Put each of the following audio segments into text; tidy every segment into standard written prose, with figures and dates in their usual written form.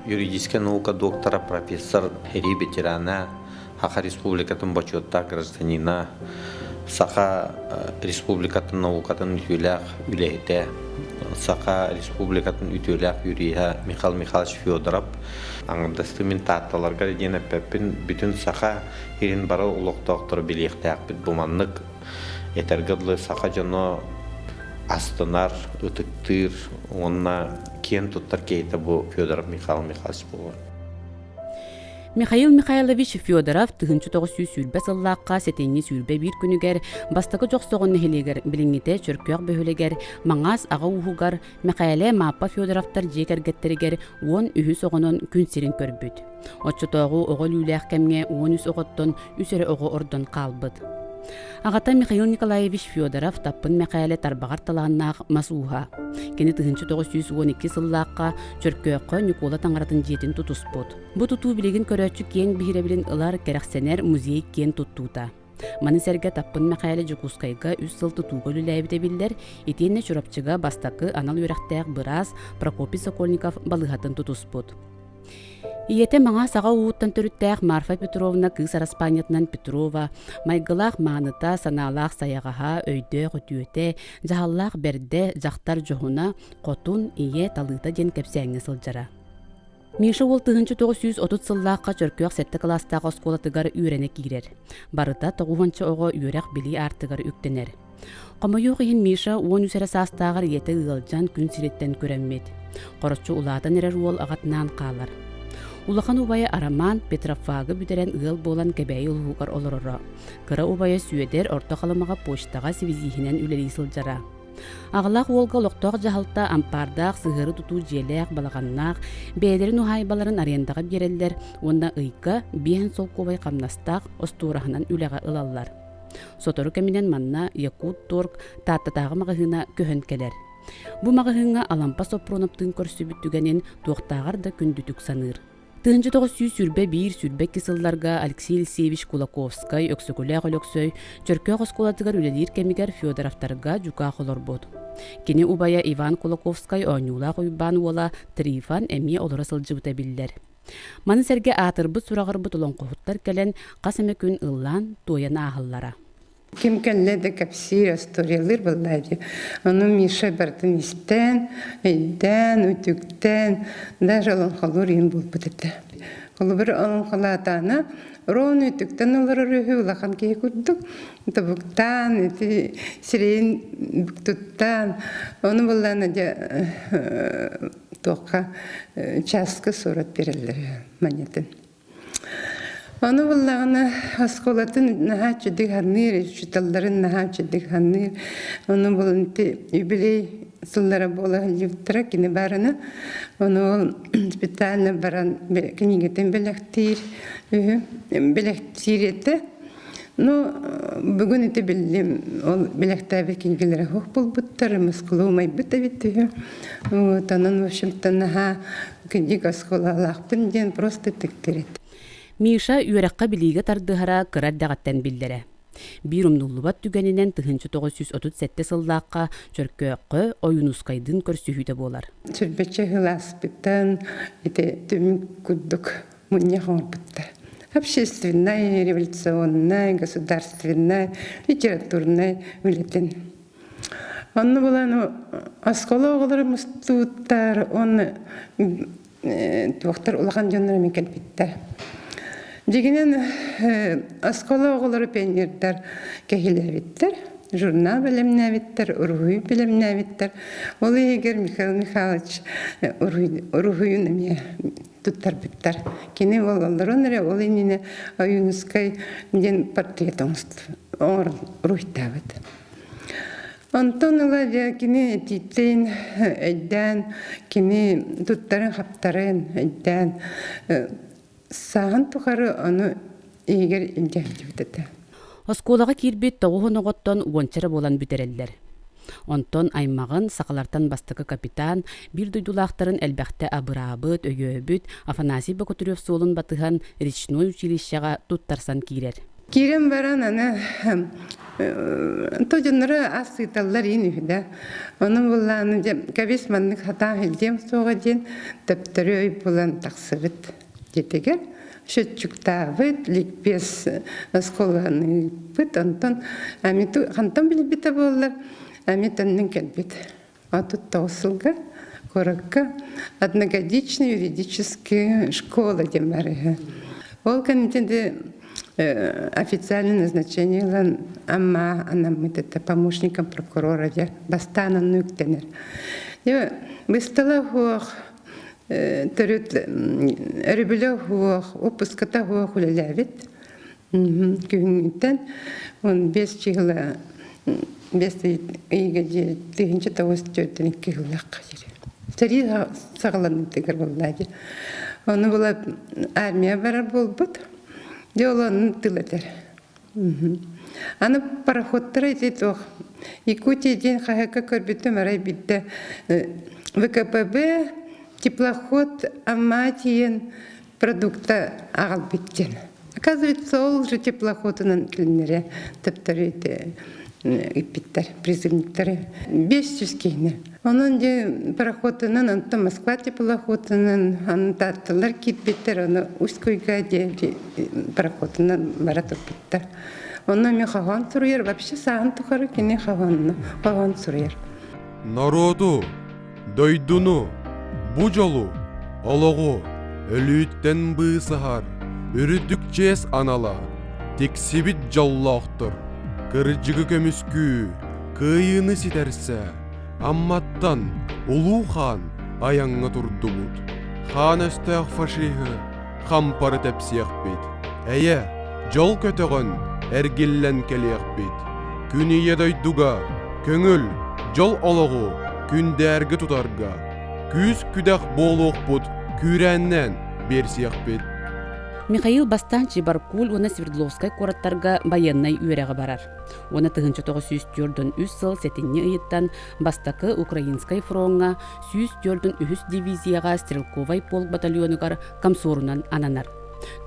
Юридическай наука доктора, профессор, сэрии ветерана, Саха Республикатын бочуоттаах гражданина, Саха Республикатын наукатын үтүөлээх үлэһитэ, Саха Республикатын үтүөлээх юриһа Михаил Михайлович Федоров аҥардастыы мин Таатталарга диэн эппэппин, бүтүн Саха сирин бары олохтоохторо билиэхтээхпит. Бу маннык этэргэ дылы саха дьоно астынар, ытыктыыр уонна киэн туттар киһитэ бу Федоров Михаил Михайлович буолар. Михаил Михайлович Федоров 1920 сыллаахха сэтинньи 21 күнүгэр Бастакы Дьохсоҕон нэһилиэгэр билиҥҥитэ Чөркөөх бөһүөлэгэр Маҥаас аҕа ууһугар Мэхээлэ Мааппа Федоровтар дьиэ кэргэттэригэр 13 оҕонон күн сирин көрбүт. Оччотооҕу оҕо өлүүлээх кэмҥэ 13 оҕоттон үс эрэ оҕо ордон хаалбыт. Аҕата Михаил Николаевич Федоров Таппын Мэхээлэ тарбаҕар талааннаах мас ууһа. Кини 1912 сыллаахха Чөркөөххө Ньукуола таҥаратын дьиэтин тутуспут. Бу тутуу билигин көрөөччү киэҥ биһирэбилин ылар, кэрэхсэнэр музей киэн туттуута. Маны сэргэ Таппын Мэхээлэ Дьокуускайга үс сыл тутууга үлэлээбитэ биллэр, итиэннэ Чурапчыга бастакы анал үөрэхтээх быраас Прокопий Сокольников балыыһатын тутуспут. Ийэтэ Маҥаас аҕа ууттан төрүттээх Марфа Петровна кыыс араспаанньатынан Петрова, майгылаах мааныта, санаалаах сайаҕаһа, өйдөөх үтүөтэ, дьаһаллаах бэрдэ, дьахтар дьоһуна, хотун, ийэ, талыыта диэн кэпсээҥҥэ сылдьара. Миша уол 1930 сыллаахха Чөркөөх сэттэ кылаастаах оскуолатыгар үөрэнэ киирэр. Барыта тоҕуһуонча оҕо үөрэх-билии аартыгар үктэнэр. Хомойуох иһин Миша 13 эрэ саастааҕар ийэтэ ыалдьан күн сириттэн күрэммит. Хороччу улаатан эрэр уол аҕатынаан хаалар. Улахан убайа Арамаан Петрофагы бүтэрэн ыал буолан Кэбээйи улууһугар олороро. Кыра убайа Сүөдэр Орто Халымаҕа почтаҕа сибизиһинэн үлэлии сылдьара. Аҕалаах уолга олохтоох дьаһалта ампаардаах сыһыары тутуу дьиэлээх, балаҕаннаах, бэйэлэрин уһаайбаларын арендаҕа биэрэллэр уонна ыйга биэһин солкуобай хамнастаах остуораһынан үлэҕэ ылаллар. Сотору кэминэн манна Якутторг Тааттатааҕы маҕаһыына көһөн кэлэр. Бу маҕаһыыҥҥа Алампа Соппуруонаптыын көрсүбүт түгэнин туохтааҕар да күндүтүк саныыр. 1921-22 сылларга Алексей Елисеевич Кулаковскай, Өксөкүлээх Өлөксөй Чөркөөх оскуолатыгар үлэлиир кэмигэр Федоровтарга дьукаах олорбут. Кини убайа Иван Кулаковскай оонньуулаах Уйбаан уола Трифон эмиэ олоро сылдьыбыта биллэр. Маны сэргэ аатырбыт-сураҕырбыт олоҥхоһуттар кэлэн хас эмэ күн ыллаан, туойан ааһаллара. Ким кэллэ да кэпсиир, остуоруйалыыр буоллаа дии. Ону Миша барытын истэн, өйдөөн, үтүктэн, даже олоҥхолуур иһин буолбут этэ. Холобур, олоҥхолоотоҕуна ровно үтүктэн олорор үһү улахан киһи курдук тобуктаан, ити сирэйин туттаан, ону буоллаҕына дьэ туохха чааска суорат биэрэллэр манньатын. Ону буллаҕына оскуолатын наһаа үчүгдүк саныыр, учууталларын наһаа үчүгдүк саныыр. Ону булан ити юбилей сыллара буола сылдьыбыттара кини барына. Ону ол специально баран кинигэтин бэлэхтиир үһү. Бэлэхтиир этэ. Ну, бүгүн ити биллим, ол бэлэхтээбит кинигэлэрэ суох буолбуттар, Москва умайбыт эбит үһү. Вот, онон, в общем-то, наһаа кырдьык оскуолалаахпын диэн просто тиктэрит. Миша үөрэххэ-билиигэ тардыһара кыра эрдэҕиттэн биллэрэ. Биир умнуллубат түгэнинэн 1937 сыллаахха Чөркөөххө Ойуунускайдыын көрсүһүүтэ буолар. Сүрбэччэ сыл ааспыттан ити түмүк курдук мунньах оҥорбуттар. Общественнай, революционнай, государственнай, литературнай үлэтин. Онно булан оскуола оҕолоро мустубуттар уонна туохтар улахан дьоннор эмиэ кэлбиттэр. Дьигинэн оскуола оҕолоро пионердар кэһилээбиттэр, журнал бэлэмнээбиттэр, уруһуй бэлэмнээбиттэр. Ол иһигэр Михаил Михайлович уруһуйун эмиэ туттарбыттар. Кини олорон эрэ ол иннинэ Ойуунускай диэн портрет оҥорон уруһуйдаабыт. Онтон ыла дьэ кини этиитин өйдөөн, кини туттарын-хаптарын өйдөөн сааһын тухары ону иһигэр илдьэ сылдьыбыт этэ. Оскуолаҕа киирбит тоҕуһун оҕоттон уонча эрэ буолан бүтэрэллэр. Онтон аймаҕын, сахалартан бастакы капитан, биир дойдулаахтарын элбэхтэ абыраабыт, өйөөбүт Афанасий Бокотурев суолун батыһан речной училищеҕа туттарсан киирэр. Киирэн баран аны то дьонноро ас ыыталлар иин үһү да. Онон буллааны дьэ кэбис маннык хатаан илдьиэм суоҕа диэн төптөрү өй булан тахсыбыт дьиэтигэр счетчиктаабыт, ликбез оскуоланы ыыппыт. Онтон хантан билбитэ буоллар, ами төннөн кэлбит. 39 сылга куоракка одногодичная юридическая школа диэн бар үһү. Ол кэнниттэн де официальное назначение ылан Амма анаммыт это помощником прокурора дьэ бастаан онну үктэнэр. Дьэ быстала суох төрүт өрөбүлэ суох, выпуската суох үлэлээбит. Күһүҥҥүттэн 15 чыһыла 5 ыйга диэри 1942 сыллаахха диэри. Сэрии саҕаланыытыгар буолла дии. Ону була армия барар буолбут. Дьэ ол оннун тыл этэр. Аны пароходтара ити туох Якутия диэн хаһыакка көрбүтүм арай биирдэ ВКПБ теплоход Амма тиийэн продукта аҕалбыт диэн. Оказывается, ол же теплоходунан килиннэрэ төптөрү ыппыттар призывниктары. 500 киһини. Онон дьэ пароходунан, онтон Москва теплоходунан, аны таатталар киирбиттэр, ону Усть-Куйга диэри пароходунан бара турбуттар. Онно эмиэ хоһоон суруйар, вообще сааһын тухары кини хоһоонно, хоһоон суруйар. Норуоту Дойдуну, бу дьолу, олоҕу өлүүттэн быысаһар үрдүк чиэс анала тиксибит дьоллоохтор кырдьыгы көмүскүү, кыайыыны ситэрсэ Амматтан Улуу Хаан айаҥҥа турдубут. Хаан өстөөх фашиһы хампары тэпсиэхпит, эйэ, дьол көтөҕөн эргиллэн кэлиэхпит. Күн ийэ дойдуга көҥүл, дьол олоҕу күндээргэ тутарга күүс-күдэх буолуохпут күүрээннээн биэрсиэхпит. Михаил бастаан Чебаркуль уонна Свердловскай куораттарга байыаннай үөрэҕи барар. Уонна 1943 сыл сэтинньи ыйыттан бастакы Украинскай фроҥҥа 143 дивизияҕа стрелковай полк батальонугар комсорунан ананар.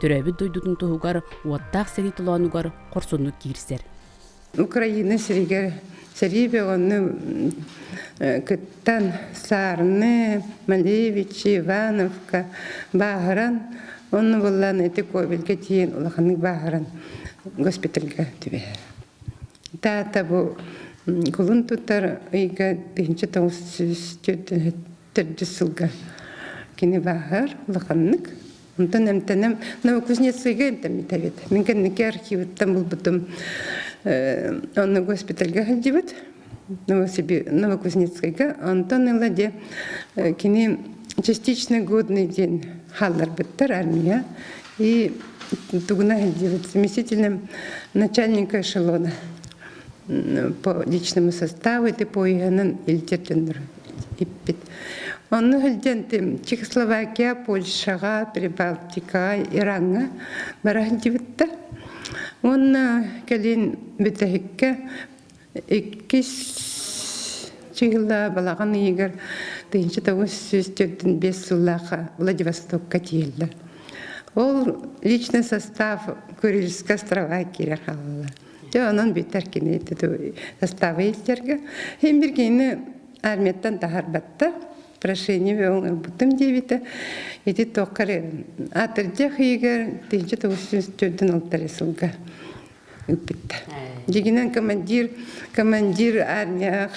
Төрөөбүт дойдутун туһугар уоттаах сэрии толоонугар хорсуннук киирсэр. Украина сиригэр сэрии бөҕөнү кыттан Саарны, Малевичи, Ивановка бааһыран, онно буллаан ити Кобельга тиийэн улаханнык бааһыран госпитальга түбэһэр. Таата бу кулун тутар ыйга 1904 сылга кини бааһар улаханнык. Онтон эмтэнем Новокузнецкайга эмтэммит эбит. Мин кэнники архивыттан булбутум онно госпитальга сылдьыбыт Новокузнецкайга. Онтон ыла дьэ кини частично годный диэн хаалларбыттар армия. И тугуна сылдьыбыт заместителем начальника эшелона по личному составу ити поеһынан илдьэ дьоннор иппит. Онно сылдьан Чехословакия, Польшаҕа, Прибалтикаҕа, Ираҥҥа бара сылдьыбыттар. Уонна кэлин бүтэһиккэ иккис чыһыла балаҕан ыйыгар 1945 сыллаахха Владивостокка тиийэллэр. Ол личный состав Курильскай острова киирэр хаалаллар. Дьэ онон бүтэр кини составы илдьэргэ. Иһин бир кинини армияттан таһаарбаттар. Прошение ылбытым диэбитэ. Ити туохха эрэ атырдьах ыйыгар 1946 сылга ыыппыттар. Дьигинэн командир, командир армия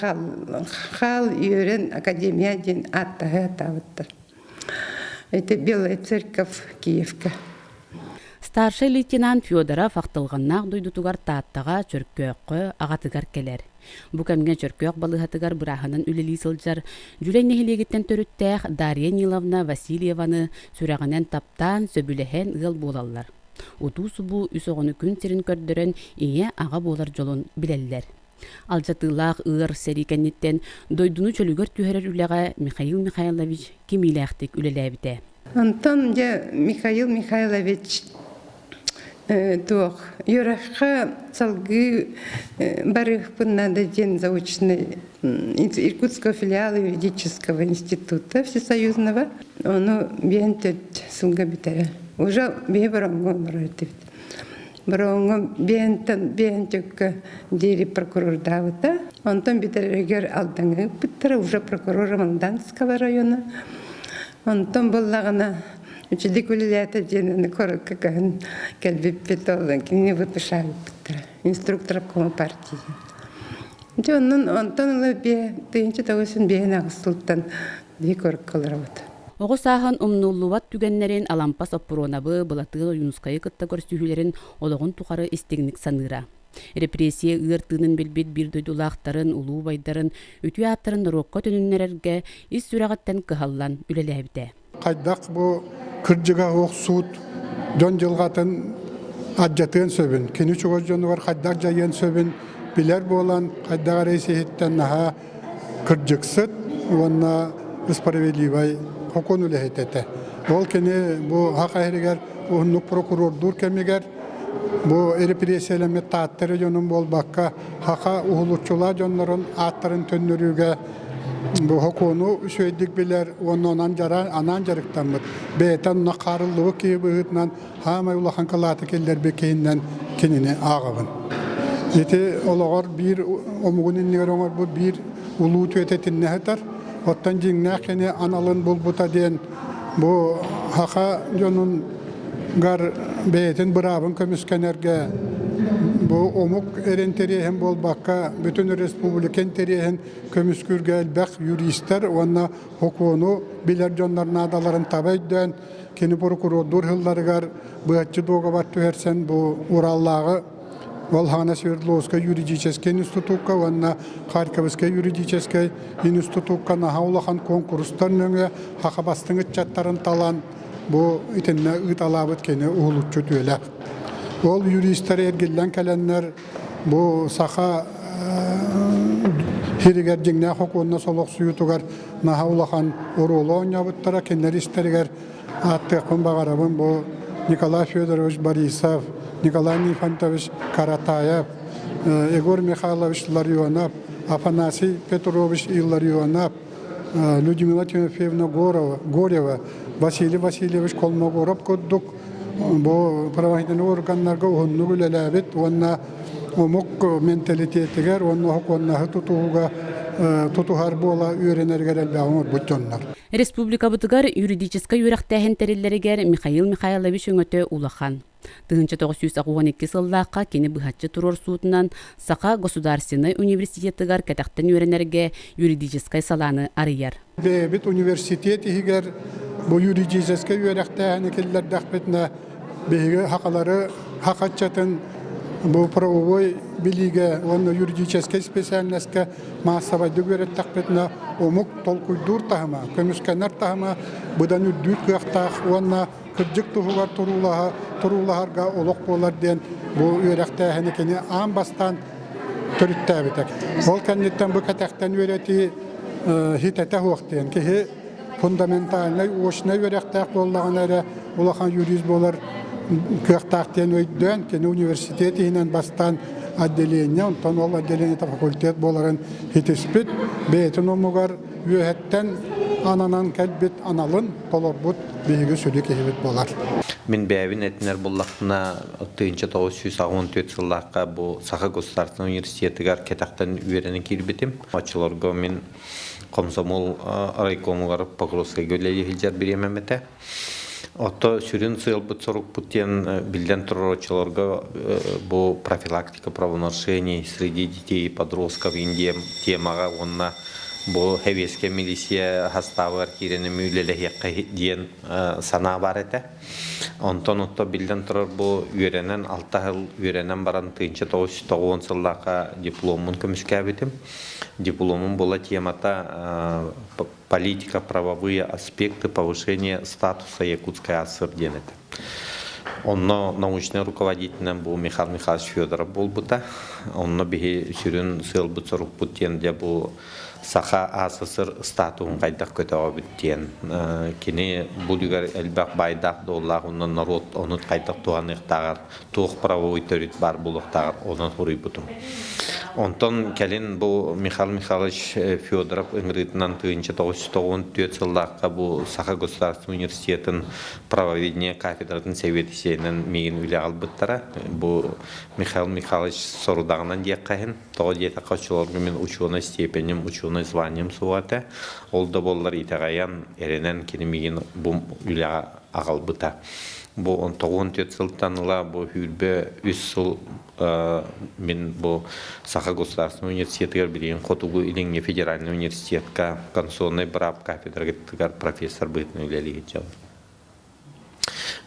хаал үөрэн академия диэн ааттаһы атаабыттар. Это Белая церковь Киевка. Старшай лейтенант Федоров ахтылҕаннаах дойдутугар Тааттаҕа, Чөркөөххө аҕатыгар кэлэр. Бу кэмҥэ Чөркөөх балыыһатыгар бырааһынан үлэлии сылдьар Дьүлэй нэһилиэгиттэн төрүттээх Дарья Ниловна Васильеваны сүрэҕинэн таптаан, сөбүлэһэн ыал буолаллар. Утуу-субуу үс оҕону күн сирин көрдөрөн ийэ, аҕа буолар дьолун билэллэр. Алдьатыылаах ыар сэрии кэнниттэн дойдуну чөлүгэр түһэрэр үлэҕэ Михаил Михайлович кимиилээхтик үлэлээбитэ. Онтон дьэ Михаил Михайлович туох үөрэххэ салгыы барыахпын наада диэн заочный Иркутского филиала юридического института всесоюзного ону биэн төрт сылга бүтэрэ. Уже биһи бороҥҥо олорор этибит. Бороҕоҥҥо биэһинтэн биэһин төккө диэри прокурордаабыта. Онтон бүтэрэригэр Алдаҥҥа ыыппыттара, уже прокурор Алданского района. Онтон буоллаҕына үчүгэй үлэлээтэ диэн аны куоракка көһөн кэлбиппит, ол кинини выпишаабыттара. Инструктор обкома партии. Дьэ онон онтон ыла биэ 1958 сылтан биһи куоракка олоробут. Оҕо сааһын умнуллубат түгэннэрин Алампа Соппуруонабы, Былатыан Ойуунускайы кытта көрсүһүүлэрин олоҕун тухары истиҥник саныыра. Репрессия ыар тыынын билбит биир дойдулаахтарын, улуу убайдарын үтүө ааттарын норуокка төнүннэрэргэ ис сүрэҕиттэн кыһаллан үлэлээбитэ. Хайдах бу кырдьыга суох суут дьон дьылҕатын алдьатыан сөбүн, кини чугас дьонугар хайдах дьайыан сөбүн билэр буолан, хайдах эрэ ис-иһиттэн наһаа кырдьыксыт уонна справедливай сокуон үлэһитэ этэ. Ол кини бу Саха сиригэр уһуннук прокурордуур кэмигэр бу репрессиялэммит Таатта эрэ дьонун буолбакка, саха уһулуччулаах дьоннорун ааттарын төннөрүүгэ бу сокуону үчүгэйдик билэр уонна онон анаан дьарыктаммыт, бэйэтэ онно хаарыллыбыт киһи быһыытынан Хаамай улахан кылааты киллэрбит киһиннэн кинини ааҕабын. Ити олоҕор биир омугун иннигэр оҥорбут биир улуу түөтэ итиннэ сытар. Оттон дьиҥнээх кини аналын булбута диэн бу саха дьонун гар бэйэтин быраабын көмүскэнэргэ бу омук эрэ интэриэһин буолбакка бүтүн республика интэриэһин көмүскүүргэ элбэх юристар уонна сокуону билэр дьоннор наадаларын таба өйдөөн Кини прокурордуур сылларыгар быһаччы дуогабар түһэрсэн бу Ураллааҕы ол хаана Свердловскай юридическай институкка уонна Харьковскай юридическай институкка наһаа улахан куонкурустар нөҥүө саха бастыҥ ыччаттарын талан бу итиннэ ыыталаабыт кини уһулуччу үтүөлээх. Ол юристар эргиллэн кэлэннэр бу саха сиригэр дьиҥнээх сокуонна солохсуйуутугар наһаа улахан оруолу оонньообуттара. Кинилэр истэригэр ааттыахпын баҕарабын бу Николай Федорович Борисов, Николай Нифонтович Каратаев, Егор Михайлович Ларионов, Афанасий Петрович Илларионов, Людмила Тимофеевна Горева, Василий Васильевич Колмогоров курдук бу правоохранительнай органнарга уһуннук үлэлээбит уонна омук менталитетигэр уонна сокуоннаһы тутуһууга тутуһар буола үөрэнэригэр элбэҕи оҥорбут дьоннор. Республикабытыгар юридическай үөрэхтээһин тэриллэригэр Михаил Михайлович өҥөтө улахан. 1982 сыллаахха кини быһаччы туруорсуутунан Саха государственнай университетыгар кэтэхтэн үөрэнэргэ юридическай салааны арыйар. Бэйэбит университет иһигэр бу юридическай үөрэхтээһини киллэрдэхпитинэ биһиги сахалары саха ыччатын бу правовой билиигэ уонна юридическай специальноска маассабайдык үөрэттэхпитинэ омук толкуйдуур таһыма, көмүскэнэр таһыма быдан үрдүүр кыахтаах уонна кырдьык туһугар туруулаһа, туруулаһарга олох буолар диэн бу үөрэхтээһини кини аан бастаан төрүттээбитэ. Ол кэнниттэн бу кэтэхтэн үөрэтии хитэтэ суох диэн киһи фундаментальнай очнай үөрэхтээх буоллаҕына эрэ улахан юрист буолар кыахтаах диэн өйдөөн кини университет иһинэн бастаан отделение, онтон ол отделениета факультет буоларын хитиспит, бэйэтин омугар үөһэттэн ананан кэлбит аналын толорбут биһиги сүдү киһибит буолар. Мин бэйэбин этинэр буллахпына, 1984 сыллаахха бу Саха государственнай университетыгар кэтэхтэн үөрэнэ киирбитим. Оччолорго мин комсомол райкомугар Покровскайга үлэлии сылдьар бириэмэм этэ. Отто сүрүн сыалбыт-сорукпут диэн биллэн турар оччолорго бу профилактика правонарушений среди детей и подростков Индия темаҕа уонна бу сэбиэскэй милиция састаабыгар киирэн үлэлэһиэххэ диэн санаа баар этэ. Онтон отто биллэн турар бу үөрэнэн алта сыл үөрэнэн баран 1990 сыллаахха дипломмун көмүскээбитим. Дипломум була темата политика правовые аспекты повышения статуса Якутской АССР диэн этэ. Онно научнай руководителинэн бу Михаил Михайлович Федоров буолбута. Онно биһи сүрүн сыалбыт сорукпут диэн дьэ бу Саха АССР статуһун хайдах көтөҕөбүт диэн кини бу үлүгэр элбэх баайдаах-дуоллаах уонна норуот ону хайдах туһаныахтааҕар туох правовой төрүт баар буолуохтааҕар онон суруйбутум. Онтон кэлин бу Михаил Михайлович Федоров ыҥырыытынан 1994 сыллаахха бу Саха государственный университетын правоведение кафедратын сэбиэдиссэйинэн миигин үлэҕэ ылбыттара. Бу Михаил Михайлович сорудаҕынан диэххэ иһин Тоҕо диэтэххэ, оччолорго мин учуонай степеним, учуонай званием суох этэ. Ол да буоллар итэҕэйэн, эрэнэн кини миигин бу үлэҕэ аҕалбыта. Бу 94 сылтан ыла бу 23 сыл мин бу Саха государственный университетыгар билигин Хотугу Илиҥҥи федеральный университетка конституционнай быраап кафедратыгар профессор быһыытынан үлэлии сылдьабын.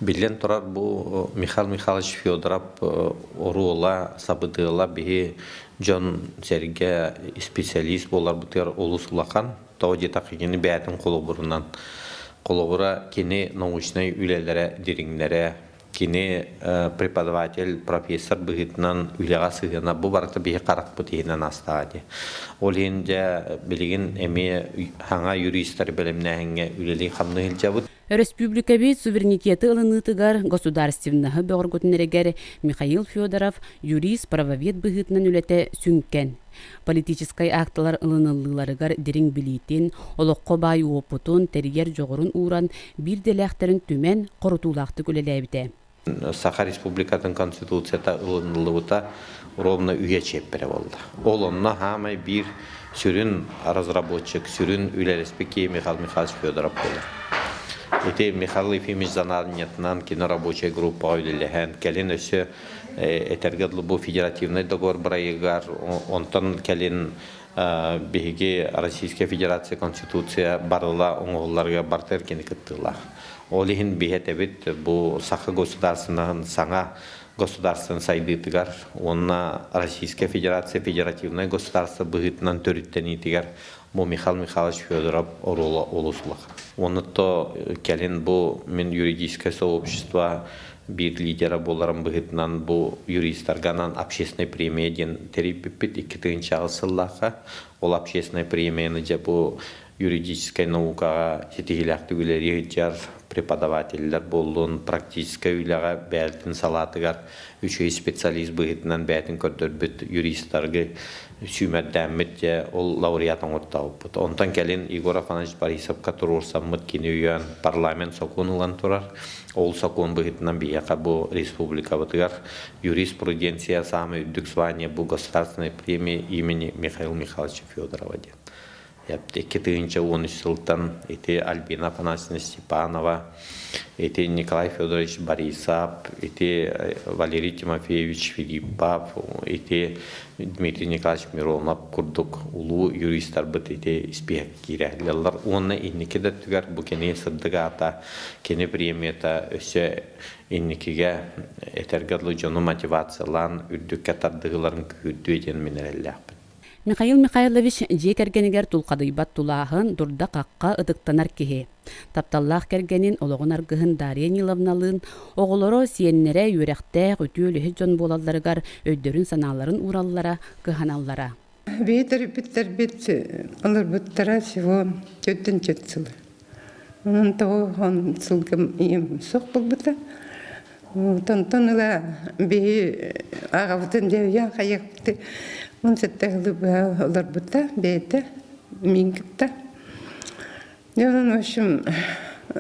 Биллэн турар, бу Михаил Михайлович Федоров оруола, сабыдыала биһи дьон-сэргэ исписэлиис буоларбытыгар олус улахан. Тоҕо диэтэххэ, кини бэйэтин холобурунан, холобура кини научнай үлэлэрэ дириҥнэрэ, кини преподаватель, профессор быһыытынан үлэҕэ сыһыана бу барыта биһи харахпыт иһинэн астаҕа дии. Ол иһин дьэ билигин эмиэ саҥа юристары бэлэмнээһиҥҥэ үлэлии-хамныы сылдьабыт. Өрөспүүбүлүкэбит суверенитеты ылыныытыгар государственноһы бөҕөргөтүнэригэр Михаил Федоров юрист-правовед быһыытынан үлэтэ сүҥкэн. Политическай акталар ылыныллыыларыгар дириҥ билиитин, олоххо баай уопутун, тэрийэр дьоҕурун ууран, биир идэлээхтэрин түмэн, хорутуулаахтык үлэлээбитэ. Саха Республикатын Конституцията ылыныллыбыта ровно үйэ чиэппэрэ буолла. Ол онно хаамай биир сүрүн разработчик, сүрүн үлэлэспит киһи Михаил Михайлович Федоров буолар. Ити Михаил Ефимович занаанньатынан кино рабочай группаҕа үлэлэһэн, кэлин өссө этэргэ дылы бу федеративнай договор бырайыгар, онтон кэлин биһиги Российская Федерация Конституция барыла оҥоһулларыгар барытыгар кини кыттыылаах. Ол иһин биһи этэбит бу саха государственноһын саҥа государствон сайдыытыгар уонна Российская Федерация федеративнай государство быһыытынан төрүттэниитигэр бу Михаил Михайлович Федоров оруола олус улахан. Уонна то кэлин бу мин юридическое сообщество биир лидера буоларым быһыытынан бу юристарга анаан общественная премия диэн тэрийбиппит 2008 сыллаахха. Ол общественная премияны дьэ бу юридическай наукаҕа ситиһиилээхтик үлэлии сылдьар преподавателлэр буоллун, практическай үлэҕэ бэйэтин салаатыгар үчүгэй специалист быһыытынан бэйэтин көрдөрбүт юристаргы сүүмэрдээммит дьэ ол лауреат оҥортообуппут. Онтон кэлин Егор Афанасьевич Борисовка туруорсаммыт кини өйөөн парламент сокуон ылан турар. Ол сокуон быһыытынан биһиэхэ бу республикабытыгар юриспруденция саамай үрдүк звание бу государственной премия имени Михаила Михайловича Федорова диэн. 2013 сылтан ити Альбина Афанасьевна Степанова, ити Николай Федорович Борисов, ити Валерий Тимофеевич Филиппов, ити Дмитрий Николаевич Миронов курдук улуу юристарбыт ити испииһэк киирэллэр. Уонна инники да өттүгэр бу кини сырдык аата, кини премията өссө инникигэ этэргэ дылы дьону мотивациялаан үрдүккэ тардыһыыларын күүһүрдүө диэн мин эрэллээхпин. Михаил Михайлович дьиэ кэргэнигэр тулхадыйбат тулааһын, дурда-хахха ытыктанар киһи. Тапталлаах кэргэнин, олоҕун аргыһын Дарья Ниловналыын оҕолоро, сиэннэрэ үөрэхтээх, үтүө үлэһит дьон буолалларыгар өйдөрүн-санааларын уураллара, кыһаналлара. Биһи төрөппүттэрбит олорбуттара всего төрдүн төрт сыл. Онон тоҕо он сылгым ийэм суох буолбута. Онтон ыла биһи аҕабытын дьэ хайыахпытый 17 сылы быһа олорбута бэйэтэ миин кытта. Дьэ онон в общем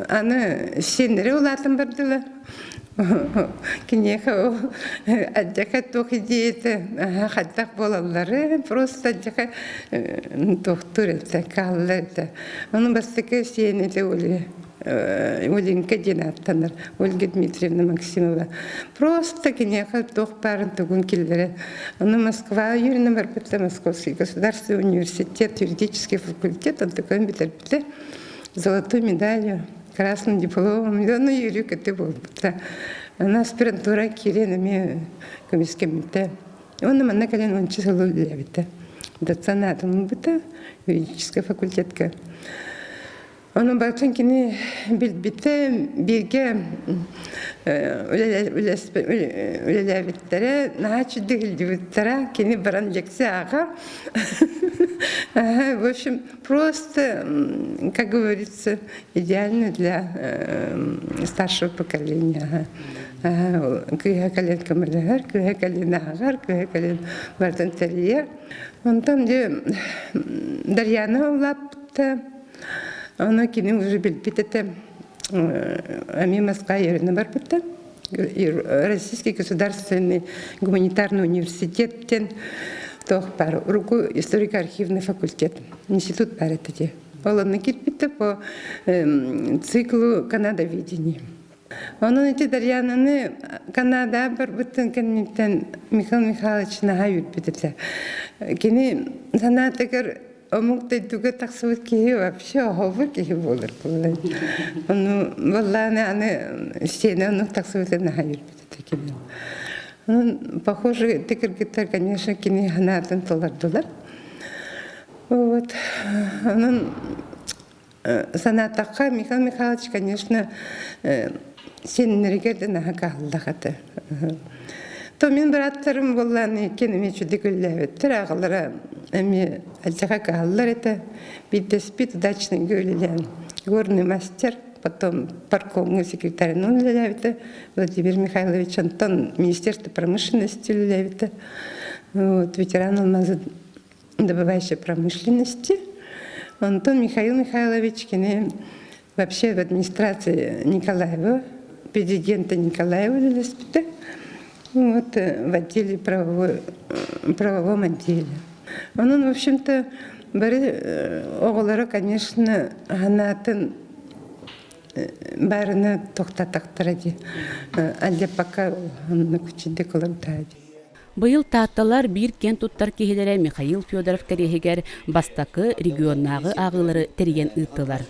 аны сиэннэри улаатан бардылар. Киниэхэ ол алдьархай туох идеята хайдах буолаллары просто алдьархай туохтуур этэ хааллар этэ. Ону бастакы сиэн этэ Оля Оленька диэн ааттанар Ольга Дмитриевна Максимова. Просто киниэхэ туох баарын тугун киллэрэ. Ону Москва юрина барбыта Московский государственный университет юридический факультет онтукан бүтэрбитэ золотой медалью красным дипломом ону юрий кыты буолбута. Аны аспирантура киирэн эмиэ көмүскэммитэ. Уонна манна кэлэн ончу сыл үлэлээбитэ. Доцент аатын ылбыта юридическай факультетка. Онон барытын кини билбитэ, бииргэ үлэлээбиттэрэ, наһаа үчүгэй илдьибиттэрэ. Кини баран лекция ааҕар. В общем, просто, как говорится, идеально для старшего поколения. Кыыһа кэлэн көмөлөһөр, кыыһа кэлэн ааҕар, кыыһа кэлэн барытын тэрийэр. Онтон дьэ Дарьяна улааппыта. Ону кини уже билбит этэ. Эмиэ Москва үөрэнэ барбыта. Российский государственный гуманитарный университет диэн туох баар урукку историко-архивный факультет институт баар этэ дии. Ол онно киирбитэ по циклу канадоведения. Онон ити Дарьянаны Канадаҕа барбытын кэнниттэн Михаил Михайлович наһаа үөрбүт этэ. Кини санаатыгар омук дойдуга тахсыбыт киһи вообще оһолбут киһи буолар буолла. Ону буоллааны аны сиэнэ оннук тахсыбыта наһаа үөрбүт этэ кини. Онон похоже ити кыргыттар конечно кини санаатын толордулар. Вот. Онон санаатахха Михаил Михайлович конечно сиэннэригэр да наһаа каһыллах этэ. То мин бырааттарым буоллаан иккиэн эмиэ үчүгэй үлэлээбиттэр, аҕалара эмиэ алдьархай каһаллар этэ. Биирдэспит удачныйга үлэлээн горный мастер, потом парткомҥа секретарынан үлэлээбитэ Владимир Михайлович, онтон Министерство промышленности үлэлээбитэ. Вот, ветеран алмазодобывающей промышленности. Онтон Михаил Михайлович кини вообще в администрации Николаева, президента Николаева үлэлэспитэ. Вот, в отделе правовой, правовом отделе. Онон, в общем-то, бары оҕолоро, конечно, санаатын баарына тохтатахтара дии. Алле пока оннук үчүгэй олордоо дии. Быйыл Таатталар биир киэн туттар киһилэрэ Михаил Федоров кэриэһигэр бастакы регионнааҕы ааҕыылары тэрийэн ыыттылар.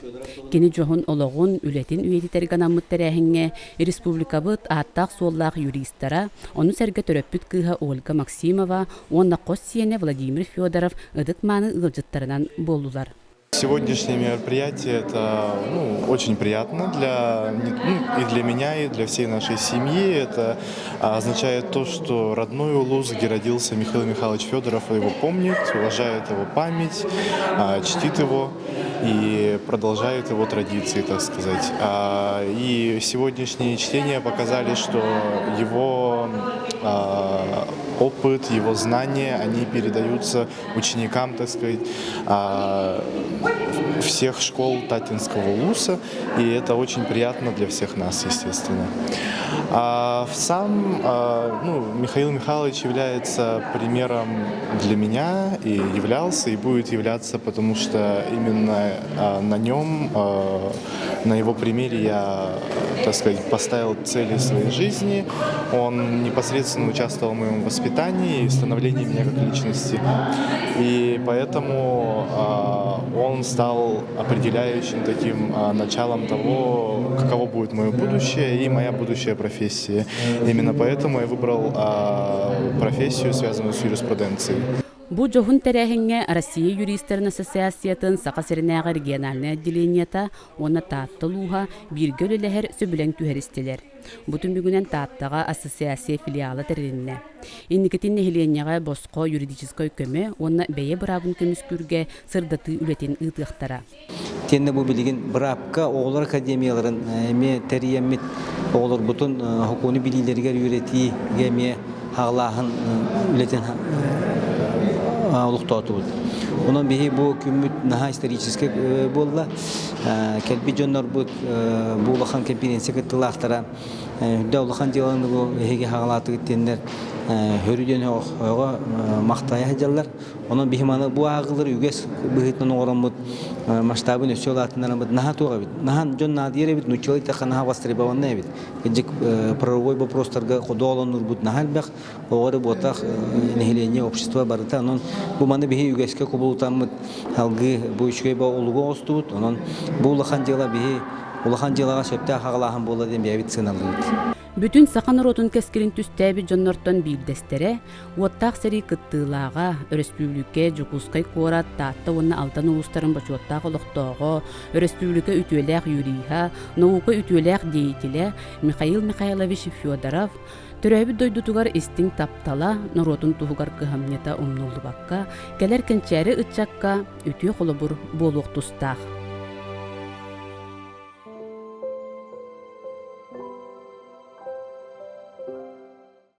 Кини дьоһун олоҕун, үлэтин үйэтитэргэ анаммыт тэрээһиҥҥэ республикабыт ааттаах-суоллаах юристара, ону сэргэ төрөппүт кыыһа Ольга Максимова уонна хос сиэнэ Владимир Федоров ытык-мааны ыалдьыттарынан буоллулар. Сегодняшнее мероприятие это ну, очень приятно для, ну, и для меня, и для всей нашей семьи. Это означает то, что родной Улус, где родился Михаил Михайлович Федоров, его помнит, уважает его память, чтит его и продолжает его традиции, так сказать. И сегодняшние чтения показали, что его опыт, его знания, они передаются ученикам, так сказать, всех школ Таттинского улуса, и это очень приятно для всех нас, естественно. А сам ну, Михаил Михайлович является примером для меня и являлся, и будет являться, потому что именно на нем, на его примере я, так сказать, поставил цели своей жизни. Он непосредственно участвовал в моем воспитании и становлении меня как личности. И поэтому он стал определяющим таким началом того, каково будет мое будущее и моя будущая профессия. Именно поэтому я выбрал профессию, связанную с юриспруденцией. Бу дьоһун тэрээһиҥҥэ Россия юристарын ассоциациятын Саха сиринээҕи региональнай отделениета уонна Таатта улууһа бииргэ үлэлэһэр сөбүлэҥ түһэристилэр. Бу түмүгүнэн Тааттаҕа ассоциация филиала тэрилиннэ. Инникитин нэһилиэнньэҕэ босхо юридическай көмө уонна бэйэ быраабын көмүскүүргэ сырдатыы үлэтин ыытыахтара. Тиэннэ бу билигин быраапка оҕолор академияларын эмиэ тэрийэммит оҕолорбутун сокуону билиилэригэр үөрэтиигэ эмиэ хаҕылааһын үлэтин олохтоотубут. Онон биһи бу күммүт наһаа историческай буолла. Кэлбит дьоннорбут бу улахан конференция кыттыылаахтара үрдэ улахан дьыаланы бу эһиги хаҕалаатыгыт диэннэр хөрү диэн өҕө махтайа сылдьаллар. Онон биһи маны бу ааҕылар үгэс быһыытынан оҥороммут масштабын өссө улаатыннараммыт наһаа туох эбит. Наһаа дьон наадыйар эбит, нууччалыы эттэххэ наһаа востребованный эбит. Кырдьык правовой вопростарга ходоолоннурбут наһаа элбэх, оҕо эрэ буотах нэһилиэнньэ, общество барыта. Онон бу маны биһи үгэскэ кубулутаммыт салгыы бу үчүгэй олугу оҥостубут. Онон бу улахан дьыала биһи улахан дьыалаҕа сөптөөх аҕалааһын буолла диэн бэйэбит сыаналыыбыт. Бүтүн саха норуотун кэскилин түстээбит дьоннортон биирдэстэрэ, уоттаах сэрии кыттыылааҕа, өрөспүүбүлүкэ Дьокуускай куорат, Таатта уонна Алдан улуустарын бочуоттаах олохтооҕо, өрөспүүбүлүкэ үтүөлээх юриһа, наука үтүөлээх деятелэ Михаил Михайлович Федоров төрөөбүт дойдутугар истиҥ таптала, норуотун туһугар кыһамньыта умнуллубакка, кэлэр кэнчээри ыччакка үтүө холобур буолуох тустаах.